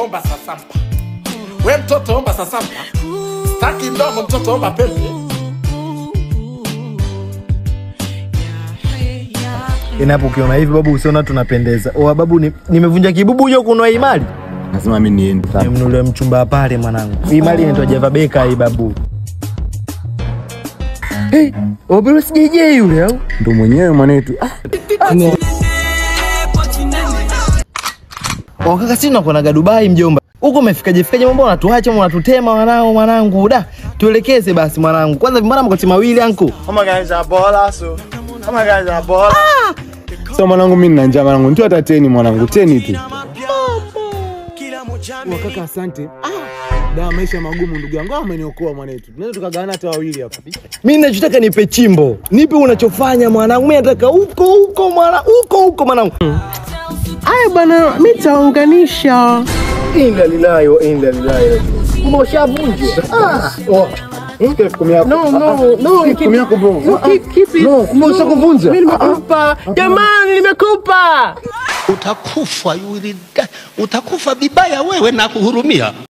Omba sasampa. We mtoto omba sasampa. Staki mdomo mtoto omba pembe. Inapo ukiona hivi babu usiona tunapendeza. Oa babu nimevunja kibubu huyo kunua hii mali. Nasema mimi niende. Nimnunulie mchumba pale mwanangu. Hii mali inaitwa Java Beka hii babu. Hey, obilo si JJ yule au? Ndo mwenyewe mwanetu. Oh kaka sisi tunakuonaga Dubai mjomba. Huko umefikaje fikaje mambo unatuacha unatutema wanao mwanangu. Da, tuelekeze basi mwanangu. Kwanza mbona makoti mawili anko? Kama guys are bola so. Kama guys are bola. So mwanangu mimi nina njaa mwanangu. Ndio hata teni mwanangu, teni tu. Kaka asante. Da maisha magumu ndugu yangu. Ameniokoa mwanetu. Tunaweza tukagawana hata wawili hapa. Mimi ninachotaka nipe chimbo. Nipe unachofanya mwanangu. Mimi nataka huko huko mwana, huko huko mwanangu. Aya bana, mimi nitaunganisha. Inna lillahi wa inna ilaihi raji'un. Kumbe ushavunja. Ah. No no no, keep yako bro. No, keep it. No, kumbe ushakuvunja. Mimi nimekupa. Jamani nimekupa. Utakufa, utakufa vibaya wewe na kuhurumia.